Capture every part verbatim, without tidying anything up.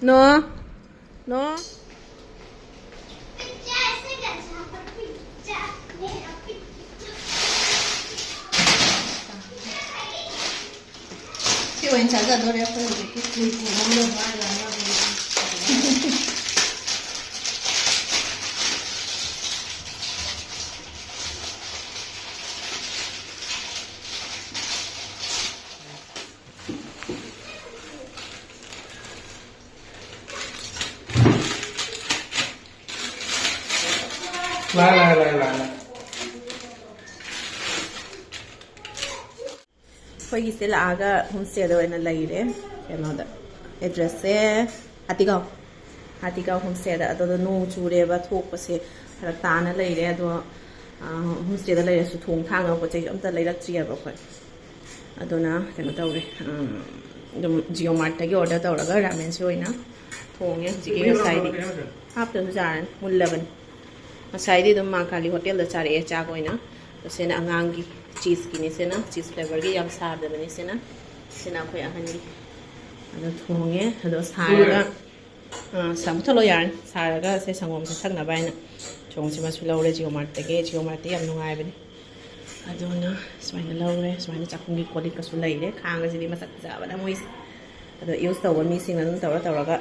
No, no. ꯁꯤ ꯑꯣꯏꯅ ꯆꯥꯖꯗꯣꯔꯦ ꯑꯩꯈꯣꯏ ꯍꯧꯖꯤꯛꯀꯤ ꯀꯨꯏ ꯀꯨꯏ ꯍꯧꯅꯕ ꯍꯥꯏꯔꯒ ꯑꯃ꯫ ꯂꯥꯛ ꯂꯥꯛ ꯂꯥꯛ ꯂꯥꯛ ꯂꯥꯛ꯫ ꯑꯩꯈꯣꯏꯒꯤꯁꯦ ꯂꯥꯛꯑꯒ ꯍꯣꯝ ꯁ꯭ꯇꯦꯗ ꯑꯣꯏꯅ ꯂꯩꯔꯦ꯫ ꯀꯩꯅꯣꯗ, ꯑꯦꯗ꯭ꯔꯦꯁꯁꯦ ꯍꯥꯇꯤꯒꯥꯎ, ꯍꯥꯇꯤꯒꯥꯎ ꯍꯣꯝ ꯁ꯭ꯇꯦꯗ꯫ ꯑꯗꯨꯗ ꯅꯣꯡ ꯆꯨꯔꯦꯕ, ꯊꯣꯛꯄꯁꯦ ꯐꯔꯛ ꯇꯥꯅ ꯂꯩꯔꯦ꯫ ꯑꯗꯣ ꯍꯣꯝ ꯁ꯭ꯇꯦꯗ ꯂꯩꯔꯁꯨ ꯊꯣꯡ ꯊꯥꯛꯅꯕ ꯄꯣꯠ ꯆꯩꯁꯨ ꯑꯝꯇ ꯂꯩꯔꯛꯇ꯭ꯔꯤꯑꯕ ꯑꯩꯈꯣꯏ꯫ ꯑꯗꯨꯅ ꯀꯩꯅꯣ ꯇꯧꯔꯦ, ꯑꯗꯨꯝ ꯖꯤꯑꯣ ꯃꯥꯔꯠꯇꯒꯤ ꯑꯣꯔꯗꯔ ꯇꯧꯔꯒ ꯔꯥꯃꯦꯟꯁꯤ ꯑꯣꯏꯅ ꯊꯣꯡꯉꯦ꯫ ꯍꯧꯖꯤꯛꯀꯤ ꯉꯁꯥꯏꯗꯤ ꯍꯥꯞꯇꯁꯨ ꯌꯥꯔꯅꯤ, ꯃꯨꯜꯂꯕꯅꯤ꯫ ꯉꯁꯥꯏꯗꯤ ꯑꯗꯨꯝ ꯃꯥ ꯀꯥꯂꯤ ꯍꯣꯇꯦꯜꯗ ꯆꯥꯔꯛꯑꯦ ꯆꯥꯛ ꯑꯣꯏꯅ꯫ ꯑꯗꯣ ꯁꯤꯅ ꯑꯉꯥꯡꯒꯤ ꯆꯤꯁꯀꯤꯅꯤ, ꯁꯤꯅ ꯆꯤꯁ ꯐ꯭ꯂꯦꯕꯔꯒꯤ ꯌꯥꯝ ꯁꯥꯗꯕꯅꯤ ꯁꯤꯅ꯫ ꯁꯤꯅ ꯑꯩꯈꯣꯏ ꯑꯍꯟꯒꯤ꯫ ꯑꯗꯣ ꯊꯣꯡꯉꯦ꯫ ꯑꯗꯣ ꯁꯥꯔꯒ, ꯑꯥ, ꯁꯥ-, ꯃꯨꯊꯠꯂꯣ ꯌꯥꯔꯅꯤ꯫ ꯁꯥꯔꯒ ꯁꯦ ꯁꯪꯒꯣꯝꯁꯦ ꯊꯛꯅꯕ ꯍꯥꯏꯅ ꯁꯪꯒꯣꯝꯁꯦ ꯃꯁꯨ ꯂꯧꯔꯦ ꯖꯤꯑꯣ ꯃꯥꯔꯠꯇꯒꯤ꯫ ꯖꯤꯑꯣ ꯃꯥꯔꯠꯇꯤ ꯌꯥꯝ ꯅꯨꯡꯉꯥꯏꯕꯅꯤ꯫ ꯑꯗꯨꯅ ꯁꯨꯃꯥꯏꯅ ꯂꯧꯔꯦ꯫ ꯁꯨꯃꯥꯏꯅ ꯆꯥꯛꯈꯨꯝꯒꯤ ꯀꯣꯜ ꯂꯤꯛꯀꯁꯨ ꯂꯩꯔꯦ꯫ ꯈꯥꯡꯒꯁꯤꯗꯤ ꯃꯁꯛ ꯐꯖꯕꯅ ꯃꯣꯏꯁꯦ꯫ ꯑꯗꯣ ꯌꯨꯁ ꯇꯧꯕ ꯃꯤꯁꯤꯡꯅ ꯑꯗꯨꯝ ꯇꯧꯔ ꯇꯧꯔꯒ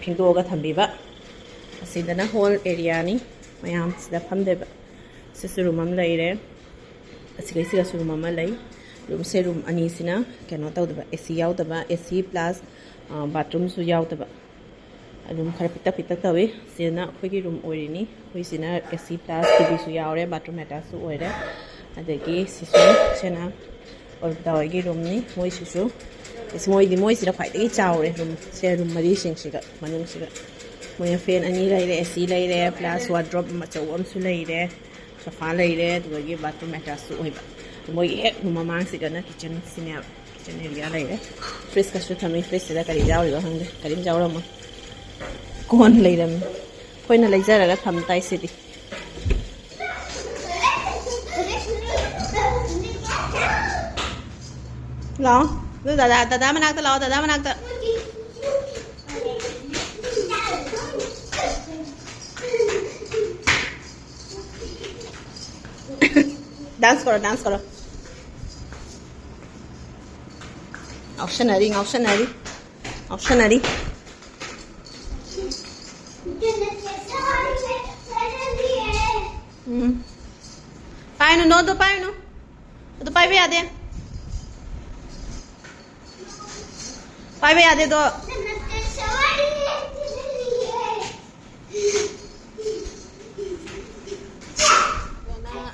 ꯐꯦꯡꯗꯣꯛꯑꯒ ꯊꯝꯕꯤꯕ꯫ ꯑꯁꯤꯗꯅ ꯍꯣꯜ ꯑꯦꯔꯤꯌꯥꯅꯤ, ꯃꯌꯥꯝ ꯁꯤꯗ ꯐꯝꯗꯣꯏꯕ꯫ ꯁꯤꯁꯨ ꯔꯨꯝ ꯑꯃ ꯂꯩꯔꯦ, ꯑꯁꯤꯒꯩꯁꯤꯒꯁꯨ ꯔꯨꯝ ꯑꯃ ꯂꯩ꯫ ꯔꯨꯝꯁꯦ, ꯔꯨꯝ ꯑꯅꯤꯁꯤꯅ ꯀꯩꯅꯣ ꯇꯧꯗꯕ, ꯑꯦ ꯁꯤ ꯌꯥꯎꯗꯕ, ꯑꯦ ꯁꯤ ꯄ꯭ꯂꯁ ꯕꯥꯠꯔꯨꯝꯁꯨ ꯌꯥꯎꯗꯕ꯫ ꯑꯗꯨꯝ ꯈꯔ ꯄꯤꯛꯇꯛ ꯄꯤꯛꯇꯛ ꯇꯧꯏ꯫ ꯁꯤꯅ ꯑꯩꯈꯣꯏꯒꯤ ꯔꯨꯝ ꯑꯣꯏꯔꯤꯅꯤ꯫ ꯑꯩꯈꯣꯏꯁꯤꯅ ꯑꯦ ꯁꯤ ꯄ꯭ꯂꯁ ꯇꯤ ꯚꯤꯁꯨ ꯌꯥꯎꯔꯦ, ꯕꯥꯠꯔꯨꯝ ꯑꯦꯇꯥꯁꯁꯨ ꯑꯣꯏꯔꯦ꯫ ꯑꯗꯒꯤ ꯁꯤꯁꯨ, ꯁꯤꯅ ꯑꯣꯔꯕꯤꯇꯥ ꯍꯣꯏꯒꯤ ꯔꯨꯝꯅꯤ꯫ ꯃꯣꯏꯁꯤꯁꯨ, ꯏꯁ, ꯃꯣꯏꯗꯤ, ꯃꯣꯏꯁꯤꯅ ꯈ꯭ꯋꯥꯏꯗꯒꯤ ꯆꯥꯎꯔꯦ ꯔꯨꯝꯁꯦ꯫ ꯔꯨꯝ ꯃꯔꯤꯁꯤꯡꯁꯤꯒ, ꯃꯅꯨꯡꯁꯤꯒ ꯃꯣꯏꯅ ꯐꯦꯟ ꯑꯅꯤ ꯂꯩꯔꯦ, ꯑꯦ ꯁꯤ ꯂꯩꯔꯦ, ꯄ꯭ꯂꯁ ꯋꯥꯔꯗ꯭ꯔꯣꯞ ꯑꯆꯧꯕ ꯑꯃꯁꯨ ꯂꯩꯔꯦ, ꯁꯣꯐꯥ ꯂꯩꯔꯦ, ꯑꯗꯨꯗꯒꯤ ꯕꯥꯠꯔꯨꯝ ꯑꯦꯇꯥꯁꯁꯨ ꯑꯣꯏꯕ꯫ ꯃꯣꯏꯒꯤ ꯍꯦꯛ ꯔꯨꯝ ꯃꯃꯥꯡꯁꯤꯗꯅ ꯀꯤꯠꯆꯟꯁꯤꯅꯦꯕ꯫ ꯀꯤꯠꯆꯟ ꯑꯦꯔꯤꯌꯥ ꯂꯩꯔꯦ꯫ ꯐ꯭ꯔꯤꯖꯀꯁꯨ ꯊꯝꯃꯤ꯫ ꯐ꯭ꯔꯤꯖꯁꯤꯗ ꯀꯔꯤ ꯌꯥꯎꯔꯤꯕ ꯈꯪꯗꯦ꯫ ꯀꯔꯤꯝ ꯌꯥꯎꯔꯝꯃꯣꯏ꯫ ꯀꯣꯟ ꯂꯩꯔꯝꯃꯤ꯫ ꯑꯩꯈꯣꯏꯅ ꯂꯩꯖꯔꯒ ꯊꯝ ꯇꯥꯏ ꯁꯤꯗꯤ꯫ ꯂꯥꯛꯑꯣ꯫ ꯅꯣꯏ ꯗꯗꯥ, ꯗꯗꯥ ꯃꯅꯥꯛꯇ ꯂꯥꯛꯑꯣ, ꯗꯗꯥ ꯃꯅꯥꯛꯇ꯫ Dance ꯀꯧꯔꯣ, dance ꯀꯧꯔꯣ꯫ ꯉꯥꯎꯁꯟꯅꯔꯤ, ꯉꯥꯎꯁꯟꯅꯔꯤ, ꯉꯥꯎꯁꯟꯅꯔꯤ꯫ ꯎꯝ꯫ ꯄꯥꯏꯅꯨ, ꯅꯣꯗꯣ ꯄꯥꯏꯅꯨ꯫ ꯑꯗꯨ ꯄꯥꯏꯕ ꯌꯥꯗꯦ꯫ ꯄꯥꯏꯕ ꯌꯥꯗꯦꯗꯣ꯫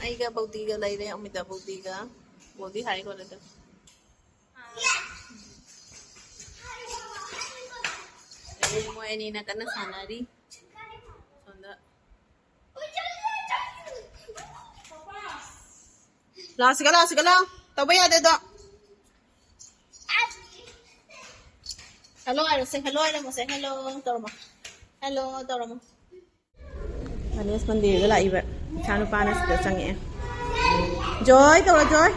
ꯑꯩꯒ ꯕꯧꯗꯤꯒ ꯂꯩꯔꯦ, ꯑꯃꯤꯇꯥ ꯕꯧꯗꯤꯒ꯫ ꯕꯧꯗꯤ ꯍꯥꯏ ꯀꯣꯟꯅꯗ꯫ ꯑꯗꯩ ꯃꯣꯏ ꯑꯅꯤꯅ ꯀꯟꯅ ꯁꯥꯟꯅꯔꯤ꯫ ꯁꯣꯝꯗ꯫ ꯂꯥꯛꯑꯣ ꯁꯤꯒ, ꯂꯥꯛꯑꯣ ꯁꯤꯒ, ꯂꯥꯛꯑꯣ꯫ ꯇꯧꯕ ꯌꯥꯗꯦꯗꯣ꯫ Hello ꯍꯥꯏꯔꯣꯁꯦ, hello ꯍꯥꯏꯔꯝꯃꯣꯁꯦ, hello ꯇꯧꯔꯝꯃꯣ, hello ꯇꯧꯔꯝꯃꯣ꯫ Ganesh ꯃꯟꯗꯤꯔꯗ ꯂꯥꯛꯏꯕ ꯏꯆꯥ ꯅꯨꯄꯥꯅ ꯁꯤꯗ ꯆꯪꯉꯛꯑꯦ꯫ ꯖꯣꯏ ꯇꯧꯔꯣ, ꯖꯣꯏ꯫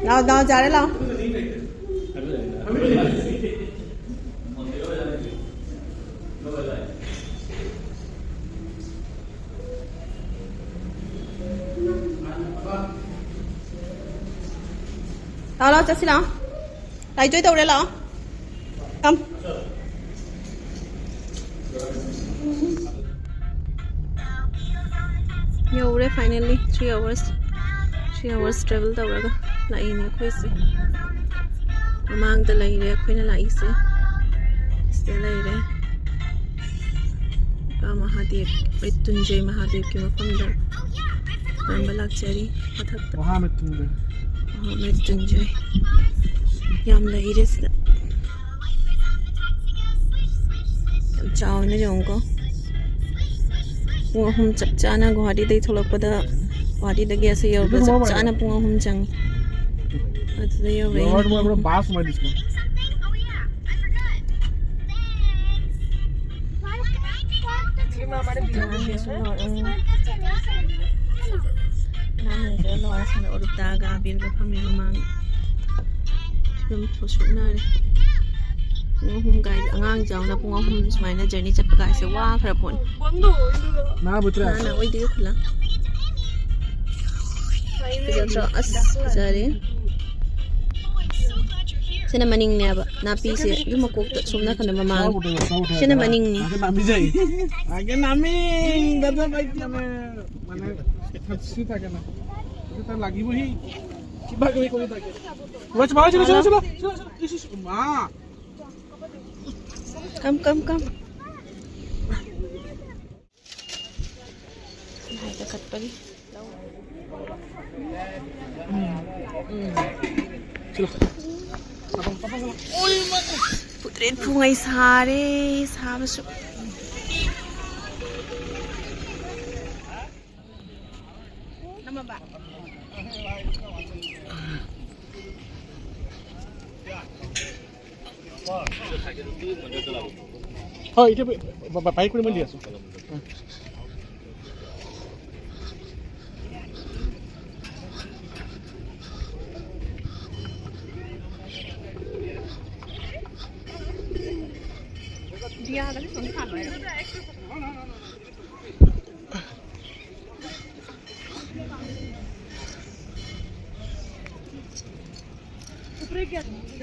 ꯂꯥꯛꯑꯣ, ꯂꯥꯛꯑꯣ, ꯌꯥꯔꯦ, ꯂꯥꯛꯑꯣ꯫ ꯂꯥꯛꯑꯣ, ꯂꯥꯛꯑꯣ, ꯆꯠꯁꯤ ꯂꯥꯛꯑꯣ꯫ ꯂꯥꯏꯖꯣꯏ ꯇꯧꯔꯦ ꯂꯥꯛꯑꯣ꯫ Come. ꯌꯧꯔꯦ finally, three hours, three hours travel ꯇꯧꯔꯒ ꯂꯥꯛꯏꯅꯦ ꯑꯩꯈꯣꯏꯁꯦ꯫ ꯃꯃꯥꯡꯗ ꯂꯩꯔꯦ ꯑꯩꯈꯣꯏꯅ ꯂꯥꯛꯏꯁꯦ꯫ ꯁꯤꯗ ꯂꯩꯔꯦ꯫ ꯏꯄꯥ ꯃꯍꯥꯗꯦꯕ, ꯃ꯭ꯔꯤꯇꯨꯟꯖꯌ ꯃꯍꯥꯗꯦꯕꯀꯤ ꯃꯐꯝꯗ ꯈꯣꯏꯔꯝꯕ ꯂꯥꯛꯆꯔꯤ꯫ ꯃꯊꯛꯇ ꯃꯍꯥꯃ꯭ꯔꯤꯇꯨꯟꯖꯌ꯫ ꯃꯍꯥꯃ꯭ꯔꯤꯇꯨꯟꯖꯌ꯫ ꯌꯥꯝ ꯂꯩꯔꯦ ꯁꯤꯗ꯫ ꯌꯥꯝ ꯆꯥꯎꯅ ꯌꯦꯡꯉꯨꯀꯣ꯫ ꯄꯨꯡ ꯑꯍꯨꯝ ꯆꯞ ꯆꯥꯅ ꯒꯨꯋꯥꯍꯥꯇꯤꯗꯒꯤ ꯊꯣꯛꯂꯛꯄꯗ, ꯒꯨꯋꯥꯍꯥꯇꯤꯗꯒꯤ ꯑꯁꯤ ꯌꯧꯔꯛꯄꯗ ꯆꯞ ꯆꯥꯅ ꯄꯨꯡ ꯑꯍꯨꯝ ꯆꯪꯉꯤ꯫ ꯑꯗꯨꯗ ꯌꯧꯔꯛꯏꯅꯦ꯫ ꯕꯥꯁ ꯑꯃ ꯗꯤꯁꯀꯣ꯫ ꯑꯉꯥꯡꯁꯤꯡꯁꯦ ꯂꯣꯏꯔꯦ, ꯁꯤꯗ ꯑꯣꯔꯨꯇꯥꯒ ꯑꯕꯤꯔꯒ ꯐꯝꯃꯤ ꯃꯃꯥꯡ꯫ ꯑꯗꯨꯝ ꯐꯣꯁꯨꯛꯅꯔꯦ꯫ ꯄꯨꯡ ꯑꯍꯨꯝ ꯀꯥꯏꯗ ꯑꯉꯥꯡꯁꯨ ꯌꯥꯎꯅ ꯄꯨꯡ ꯑꯍꯨꯝ ꯁꯨꯃꯥꯏꯅ ꯖꯔꯅꯤ ꯆꯠꯄ ꯀꯥꯏꯁꯦ ꯋꯥꯈ꯭ꯔ ꯄꯣꯠꯅꯤ꯫ ꯅꯥꯕꯨ ꯇ꯭ꯔꯥ? ꯅꯥꯅ ꯑꯣꯏꯗꯦ ꯈꯨꯂꯥ꯫ ꯐꯖꯗ꯭ꯔꯣ? ꯑꯁ, ꯐꯖꯔꯦ꯫ ꯁꯤꯅ ꯃꯅꯤꯡꯅꯦꯕ꯫ ꯅꯥꯄꯤꯁꯦ ꯑꯗꯨꯝ ꯃꯀꯣꯛꯇ ꯁꯣꯝ ꯅꯥꯀꯟꯗ ꯃꯃꯥꯡ꯫ ꯁꯤꯅ ꯃꯅꯤꯡꯅꯤ꯫ ꯑꯒꯦ ꯅꯥꯃꯤꯖꯩ꯫ ꯑꯒꯦ ꯅꯥꯃꯤ꯫ ꯗꯥꯗꯥ ꯕꯥꯏ ꯇꯤꯌꯥꯃꯦ꯫ মানে, ꯁꯤ ꯊꯥꯒꯦ ꯅ꯫ ꯁꯤ ꯊꯥ ꯂꯥꯒꯤꯕꯨ ꯍꯤ꯫ ꯁꯤ ꯕꯥꯒ ꯀꯣ ꯊꯥꯒꯦ꯫ ꯋꯥꯆ ꯕꯥ ꯆꯂꯣ, ꯆꯂꯣ, ꯆꯂꯣ꯫ ꯆꯂꯣ, ꯆꯂꯣ꯫ ꯏꯁ, ꯏꯁ, ꯃꯥ꯫ Come, come, come. ꯂꯥꯏꯗ ꯀꯠꯄꯒꯤ꯫ ꯎꯝ, ꯎꯝ꯫ ꯁꯤꯂꯣ꯫ ꯄꯨꯇ꯭ꯔꯦꯠ ꯐꯨꯉꯩ ꯁꯥꯔꯦ, ꯁꯥꯕꯁꯨ꯫ হয়, এতিয়া বা-, বা-, বাইক কৰি মই দি আছোঁ।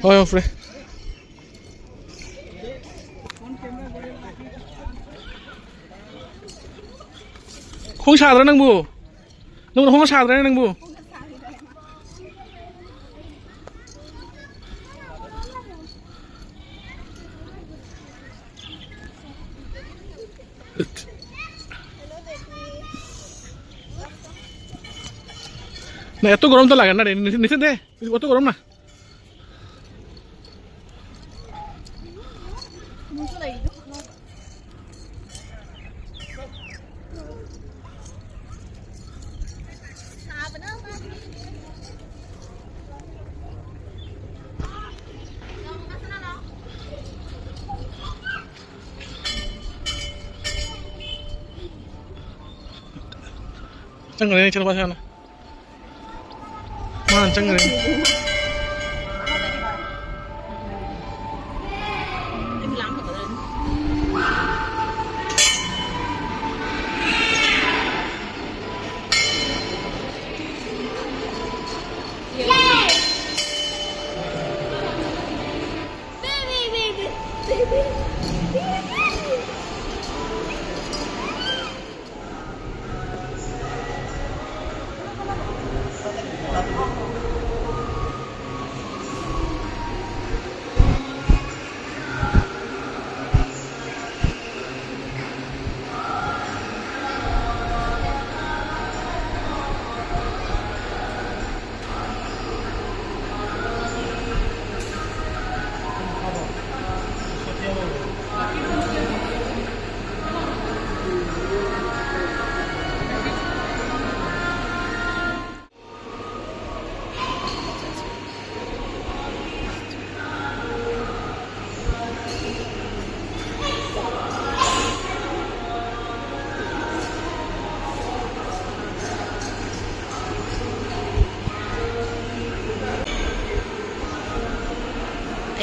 ꯍꯣꯏ, ꯍꯣꯏ, ꯐ꯭ꯔꯦ꯫ ꯈꯣꯡ ꯁꯥꯗ꯭ꯔꯥ ꯅꯪꯕꯨ? ꯅꯪꯕꯨ ꯈꯣꯡ ꯁꯥꯗ꯭ꯔꯥ ꯅꯪꯕꯨ? না, এত গরম তো লাগে না রে, নিচে, নিচে দে, অত গরম না। ꯆꯪꯈ꯭ꯔꯦ, ꯏꯆꯟ ꯅꯨꯄꯥꯁꯦ ꯍꯥꯟꯅ꯫ ꯃꯥ ꯍꯥꯟꯅ ꯆꯪꯈ꯭ꯔꯦ꯫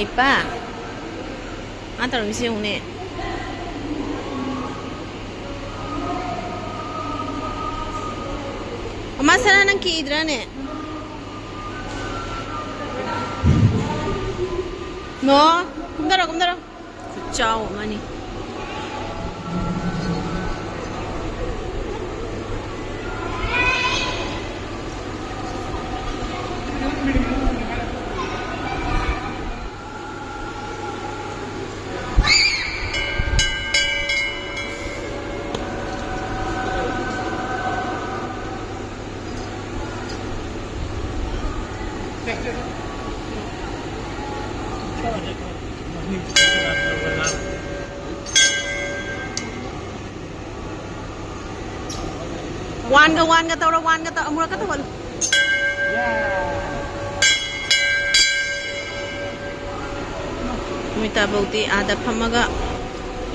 ꯏꯄꯥ, ꯃꯥ ꯇꯧꯔꯝꯃꯤꯁꯤ ꯌꯦꯡꯉꯨꯅꯦ꯫ ꯃꯃꯥ ꯁꯅꯥ, ꯅꯪ ꯀꯤꯗ꯭ꯔꯥꯅꯦ? ꯅꯣ, ꯀꯨꯝꯗꯔꯣ, ꯀꯨꯝꯗꯔꯣ꯫ ꯈꯨꯆꯥꯎ ꯑꯃꯅꯤ꯫ ꯋꯥꯟꯒ ꯋꯥꯟꯒ ꯇꯧꯔꯣ, ꯋꯥꯟꯒ ꯇꯧ, ꯑꯃꯨꯔꯛꯀ ꯇꯧꯍꯜꯂꯨ꯫ ꯃꯣꯏ ꯇꯥꯕꯧꯗꯤ ꯑꯥꯗ ꯐꯝꯃꯒ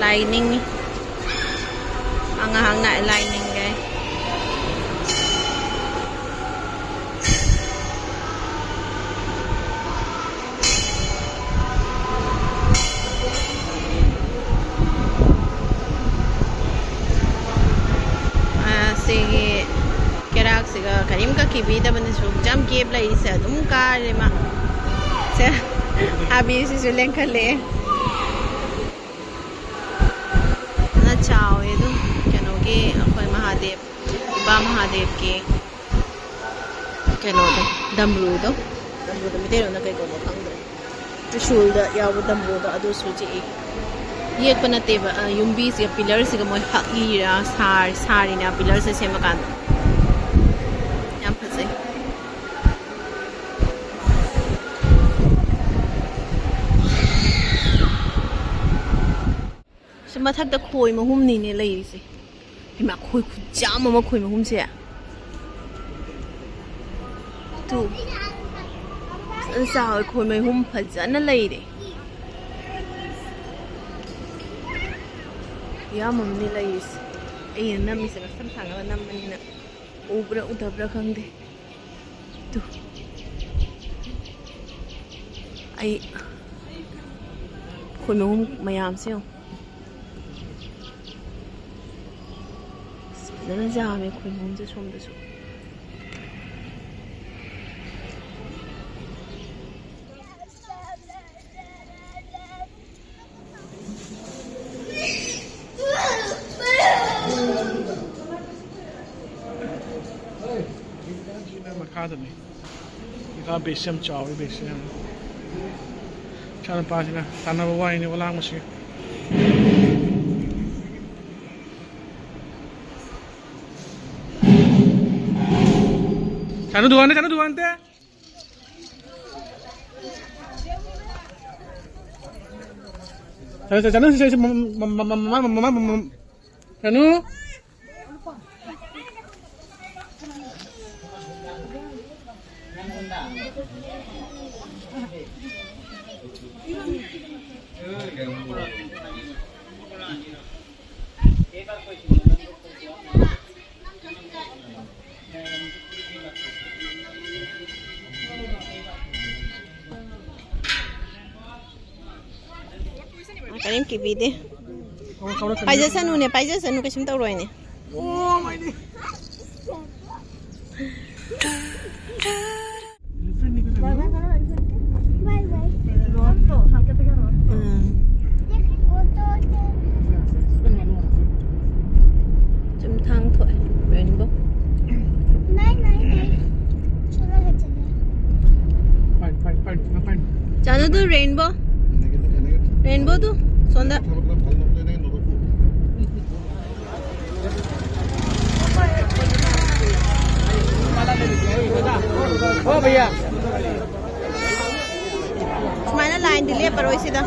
ꯂꯥꯏ ꯅꯤꯡꯉꯤ꯫ ꯑꯉꯥꯡꯅ ꯂꯥꯏ ꯅꯤꯡꯒꯦ꯫ ꯑ, ꯁꯤꯒꯤ ꯀꯦꯔꯥꯛꯁꯤꯒ ꯀꯔꯤꯝ ꯀꯛꯈꯤꯕꯤꯗꯕꯅꯤ꯫ ꯁꯨꯛ ꯌꯥꯝ ꯒꯦꯞ ꯂꯩꯔꯤꯁꯦ ꯑꯗꯨꯝ ꯀꯥꯔꯦ ꯃꯥ꯫ ꯁꯦ, ꯑꯥꯕꯤꯁꯤꯁꯨ ꯂꯦꯡꯈꯠꯂꯛꯑꯦ꯫ ꯐꯖꯅ ꯆꯥꯎꯋꯦ ꯑꯗꯨꯝ꯫ ꯀꯩꯅꯣꯒꯤ ꯑꯩꯈꯣꯏ ꯃꯍꯥꯗꯦꯕ, ꯏꯄꯥ ꯃꯍꯥꯗꯦꯕꯀꯤ ꯀꯩꯅꯣꯗꯣ, ꯗꯝꯕ꯭ꯔꯨꯗꯣ꯫ ꯗꯝꯕ꯭ꯔꯨꯗꯣ ꯃꯤꯇꯩꯂꯣꯟꯗ ꯀꯩ ꯀꯧꯕ ꯈꯪꯗ꯭ꯔꯦ꯫ ꯇ꯭ꯔꯤꯁꯨꯜꯗ ꯌꯥꯎꯕ ꯗꯝꯕ꯭ꯔꯨꯗꯣ ꯑꯗꯨꯁꯨ ꯆꯤꯛꯏ꯫ ꯌꯦꯛꯄ ꯅꯠꯇꯦꯕ, ꯑ, ꯌꯨꯝꯕꯤꯁꯤꯒ ꯄꯤꯂꯔꯁꯤꯒ ꯃꯣꯏ ꯍꯛꯏꯔ ꯁꯥꯔ-, ꯁꯥꯔꯤꯅꯦ ꯄꯤꯂꯔꯁꯦ ꯁꯦꯝꯃꯀꯥꯟꯗ꯫ ꯌꯥꯝ ꯐꯖꯩ꯫ ꯁꯤ ꯃꯊꯛꯇ ꯈꯣꯏ ꯃꯍꯨꯝꯅꯤꯅꯦ ꯂꯩꯔꯤꯁꯦ꯫ ꯏꯃꯥ, ꯈꯣꯏ ꯈꯨꯆꯥꯝ ꯑꯃ, ꯈꯣꯏ ꯃꯍꯨꯝꯁꯦ꯫ ꯇꯨ꯫ ꯐꯖꯅ ꯆꯥꯎꯋꯦ, ꯈꯣꯏ ꯃꯍꯨꯝ ꯐꯖꯅ ꯂꯩꯔꯦ꯫ ꯌꯥꯝ ꯑꯃꯅꯤ ꯂꯩꯔꯤꯁꯦ꯫ ꯑꯩꯅ ꯅꯝꯃꯤꯁꯦ ꯃꯁꯝ ꯁꯥꯡꯅꯕ ꯅꯝꯕꯅꯤꯅ ꯎꯕ꯭ꯔꯥ ꯎꯗꯕ꯭ꯔꯥ ꯈꯪꯗꯦ꯫ ꯇꯨ꯫ ꯑꯩ ꯈꯣꯏ ꯃꯍꯨꯝ ꯃꯌꯥꯝꯁꯦ ꯌꯦꯡꯉꯣ꯫ ꯑꯁ, ꯐꯖꯅ ꯌꯥꯝꯃꯦ ꯈꯣꯏ ꯃꯍꯨꯝꯁꯦ ꯁꯣꯝꯗꯁꯨ꯫ ꯃꯈꯥꯗꯅꯤ꯫ ꯏꯀꯥ ꯕꯦꯒꯁꯦ ꯌꯥꯝ ꯆꯥꯎꯋꯤ, ꯕꯦꯒꯁꯦ ꯌꯥꯝ꯫ ꯏꯆꯥꯅꯨꯄꯥꯁꯤꯅ ꯇꯥꯟꯅꯕ ꯋꯥꯏꯅꯦ, ꯋꯥꯂꯥꯡꯕꯁꯤ꯫ ꯀꯩꯅꯣ ꯗꯨꯀꯥꯟꯗ, ꯀꯩꯅꯣ ꯗꯨꯀꯥꯟꯗ꯫ ꯆꯠꯂꯨ, ꯆꯠꯂꯨ, ꯆꯠꯂꯨ, ꯆꯠꯂꯨ, ꯆꯠꯂꯨ, ꯃꯃꯥ, ꯃꯃꯥ, ꯃꯃꯥ, ꯃꯃꯥ, ꯃꯃꯥ, ꯃꯃꯥ, ꯆꯠꯂꯨ꯫ ꯀꯔꯤꯝ ꯀꯤꯕꯤꯗꯦ꯫ ꯄꯥꯏꯖꯁꯅꯨꯅꯦ, ꯄꯥꯏꯖꯁꯅꯨ, ꯀꯩꯁꯨꯝ ꯇꯧꯔꯣꯏꯅꯦ꯫ ꯕꯥꯏ ꯕꯥꯏ꯫ ꯔꯣꯠꯇꯣ, ꯍꯥꯡꯀꯠꯇꯒ ꯔꯣꯠꯇꯣ꯫ ꯎꯝ꯫ ꯆꯨꯝꯊꯥꯡ ꯊꯣꯛꯑꯦ, ꯔꯦꯟꯕꯣ꯫ ꯅꯥꯏ, ꯅꯥꯏ, ꯅꯥꯏ꯫ ꯆꯠꯂꯒ ꯆꯠꯂꯦ꯫ ꯆꯥꯅꯨꯗꯨ ꯔꯦꯟꯕꯣ꯫ ꯔꯦꯟꯕꯣꯗꯨ ꯁꯣꯝꯗ꯫ ꯁꯨꯃꯥꯏꯅ ꯂꯥꯏꯟꯗꯤ ꯂꯦꯞꯄꯔꯣꯏ ꯁꯤꯗ꯫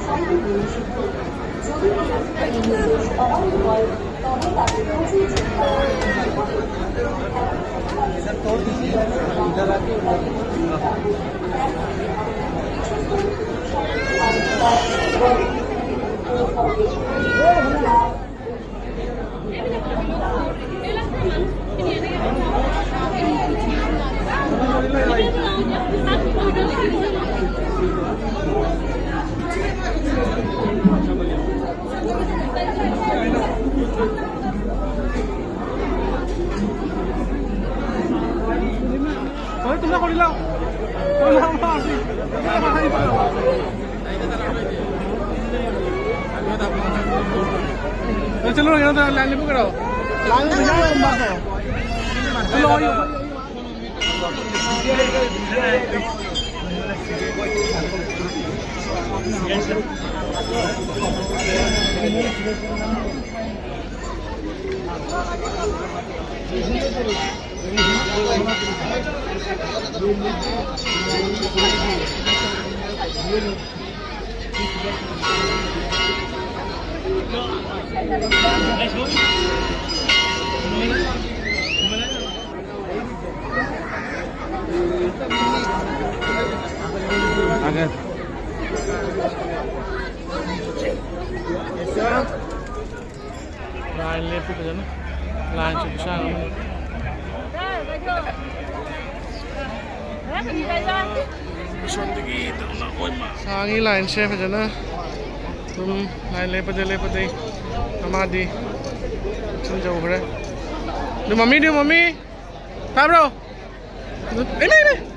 चलो, यहाँ तो लाइन पे करो। लाइन में जाओ, तुम बात करो। चलो, आइए। line ꯂꯦꯞꯄꯤ ꯐꯖꯅ꯫ Line ꯁꯨ ꯈꯨꯁꯥꯡ ꯑꯃꯅꯤ꯫ ꯁꯥꯡꯉꯤ line ꯁꯦ ꯐꯖꯅ꯫ ꯑꯗꯨꯝ line ꯂꯦꯞꯄꯗ ꯂꯦꯞꯄꯗꯩ ꯑꯃꯗꯤ ꯆꯤꯟꯖꯧꯈ꯭ꯔꯦ꯫ ꯑꯗꯨ ꯃꯃꯤ, ꯑꯗꯨ ꯃꯃꯤ꯫ ꯇꯥꯕ꯭ꯔꯣ? ꯑꯗꯨ, ꯏꯃꯦ, ꯏꯃꯦ꯫